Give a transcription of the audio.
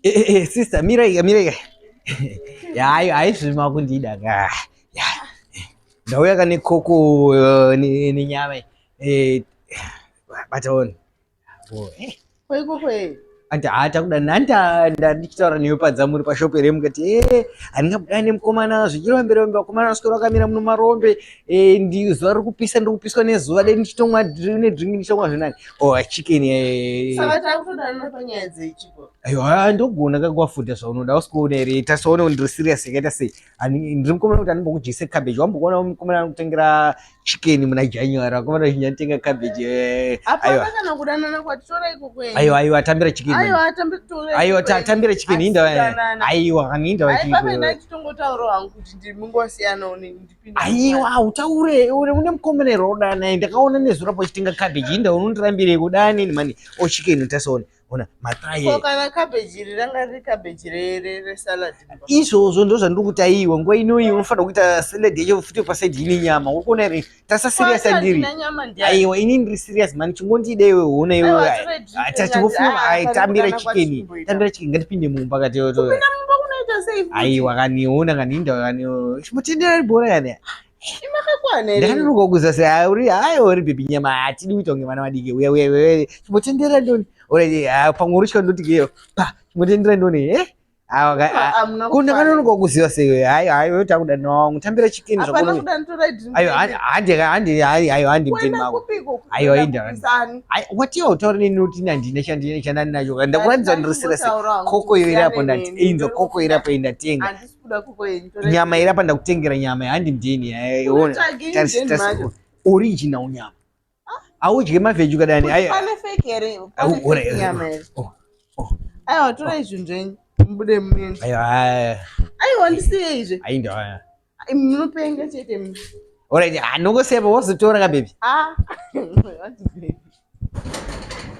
Eh, eh, eh, sister, mirai, mirai. Ya, hayi haizvi makundida ka. Ya. Ndauya kane koko eh, ne nenyama. Eh, bata on. Oh, eh. Kwaikoko eh. Anti haata kuda nanta ndandichitaura newe padza muri pashop here mukati eh handingabudane nemukomana zvichirombe rombe vakomana vanoswera vakamira muno marombe eh ndi zuva riri kupisa ndiri kupiswa nezuva dai ndichitomwa nedrink ndichitomwa zvinani oh chicken eh Saka takutodanana panyaya dzeichiko. Aiwa ndogona kakuwafuta zvaunoda usikuona here tasaona kuti ndiri serious yakaita sei ndiri mukomana kuti andimbokudyise cabbage wambokuona mukomana anokutengera chicken muna January vakomana vazhinji anotenga cabbage eh, aiwa kana kudanana kwatitora ikoko aiwa aiwa tambira chicken aiwa tambira aiwa tambira chicken inda aiwa kana inda aiwa pamwe ndachitongotaura hangu kuti ndiri mungosiyana neni Aiwa utaure une mukomana here wakudanana naye ndakaona nezuro apo uchitenga cabbage inda unondirambirei kudana neni mani o chicken tasaona ona mathaye Ko kana cabbage iri ranga riri cabbage resalad. Izvozvo ndo zvandiri kuti aiwa nguva inoyi unofanira kuita salad yacho futi pasaidi ine nyama uri kuona here tasa serious andiri aiwa ini ndiri serious mani chingondida iwe hona iwe tachingofunga ai tambira chicken tambira chicken ngatipinde mumba kati kupinda mumba kunoita sei aiwa kani ona kani inda kani chimotendera bhora kani imakakwana here ndakanonoka kuza sei ah, uri hayi uri bhebhi nyama hatidi kuita kunge vana vadiki uya uya uya chimotendera ndoni uri ah, pamwe urutya ndoti keyo pa chimotendera ndoni eh ah, ko ndakanonoka kuziva sei hayi hayi wewe takuda no tambira chicken zvakuno ayo handi handi hayi hayi handi mteni mako ayo inda ayi watiwa utaura neni kuti handina chandina chandinacho ndakuratidza ndiri serious koko iyo iri apo ndati inzwa koko iri apo indatenga nyama iri apa ndakutengera nyama handi mdeni original nyama audye mavheji ukadani aiwa torai zvinhu zvenyu mubude muende aiwa ndisiyeizve munopenga chete. Alright, ndongosiya pa wazotora ka baby. Ah, what baby?